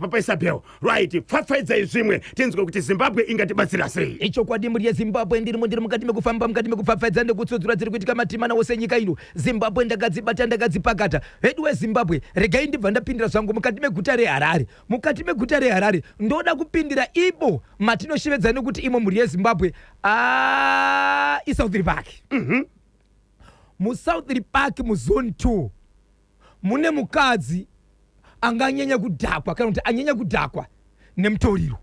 Papa Isabel, right, pfapfaidzai zvimwe tinzwe kuti Zimbabwe ingatibatsira sei. Ichokwadi, mhuri yeZimbabwe, ndirimo, ndiri mukati mekufamba, mukati mekupfapfaidza nekutsudzura dziri kuitika matimana ose nyika ino. Zimbabwe ndakadzibata, ndakadzipakata. Vedu weZimbabwe, regai ndibva ndapindira zvangu mukati meguta reHarare. Mukati meguta reHarare ndoda kupindira imo matinoshevedza nekuti imo, mhuri yeZimbabwe, iSouth Park. MuSouth Park, muZone 2, mune mukadzi anganyanya kudhakwa, kana kuti anyanya kudhakwa nemutoriro.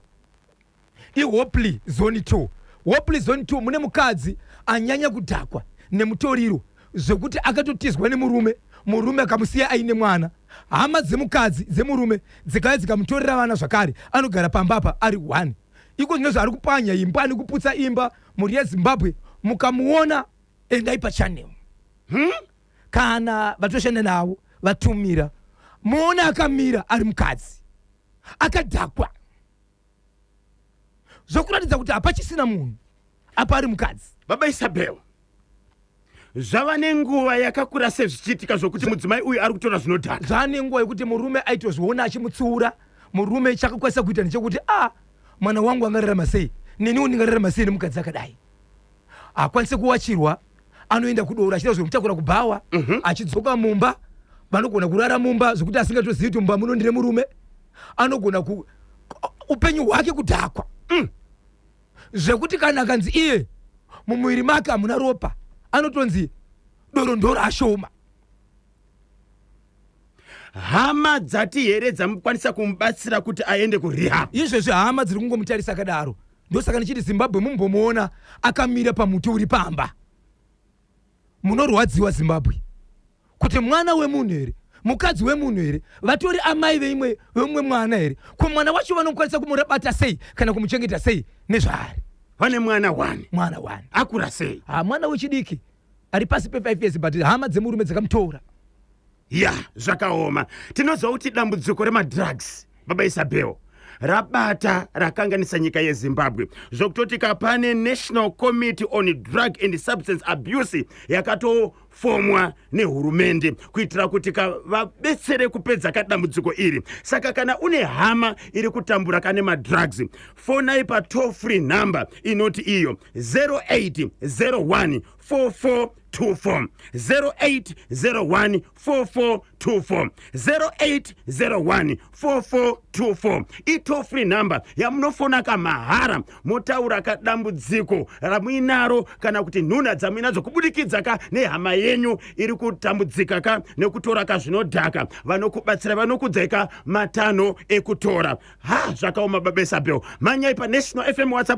IHopley, Zone 2. Hopley, Zone 2, mune mukadzi anyanya kudhakwa nemutoriro zvekuti akatotizwa nemurume. Murume akamusiya aine mwana. Hama dzemukadzi, dzemurume, dzikauya dzikamutorera vana zvakare. Anogara pamba apa ari 1. Iko zvinozvo ari kupwanya imba nekuputsa imba. Mhuri yeZimbabwe, mukamuona, endai pachannel, Kana vatoshanda navo vatumira, muone akamira ari mukadzi akadhakwa zvokuratidza kuti hapachisina munhu apa, ari mukadzi. Baba Isabel, zvava nenguva yakakura sezvichiitika zvokuti mudzimai uyu ari kutora zvinodhaka? Zvane nguva yekuti murume aitozviona achimutsiura. Murume chakakwanisa kuita ndechekuti, "A, mwana wangu angararama sei? Neniwo ndingararama sei nemukadzi akadai?" Haakwanisi kuwachirwa, anoenda kudoro achiita zvemutakura kubhawa, achidzoka mumba vanogona kurara mumba zvekuti asingatozivi kuti mumba muno ndine murume. Anogona ku upenyu hwake kudhakwa zvekuti kana akanzi iye mumuviri make hamuna ropa, anotonzi doro ndoro ashoma. Hama dzati here dzamukwanisa kumubatsira kuti aende kurehab? Izvezvi hama dziri kungomutarisa akadaro. Ndosaka ndichiti, Zimbabwe, mumbomuona akamira pamuti uri pamba, munorwadziwa, Zimbabwe, kuti mwana wemunhu here, mukadzi wemunhu here, vatori amai veimwe vemumwe mwana here? Ko mwana wacho vanokwanisa kumurabata sei kana kumuchengeta sei nezvaari? Vane mwana one? Mwana one. Akura sei? Ha, mwana wechidiki ari pasi pe5 years, but hama dzemurume dzakamutora. Ya, zvakaoma. Tinoziva kuti dambudziko remadrugs, Baba Isabel, rabata, rakanganisa nyika yeZimbabwe zvokutoti kapane National Committee on Drug and Substance Abuse yakatofomwa nehurumende kuitira kuti vabetsere kupedza kadambudziko iri. Saka kana une hama iri kutambura kane madrugs, fonai patoll free number inoti iyo 0801 4424, 0801 4424, 0801 4424. Itoll free number yamunofona kamahara, motaura kadambudziko ramuinaro kana kuti nhuna dzamuinadzo kubudikidza ka nehama yenyu iri kutambudzika ka nekutora ka zvinodhaka. Vanokubatsira, vanokudzai ka matanho ekutora. Ha, zvakaoma. Baba Isabel, manyai paNational FM WhatsApp.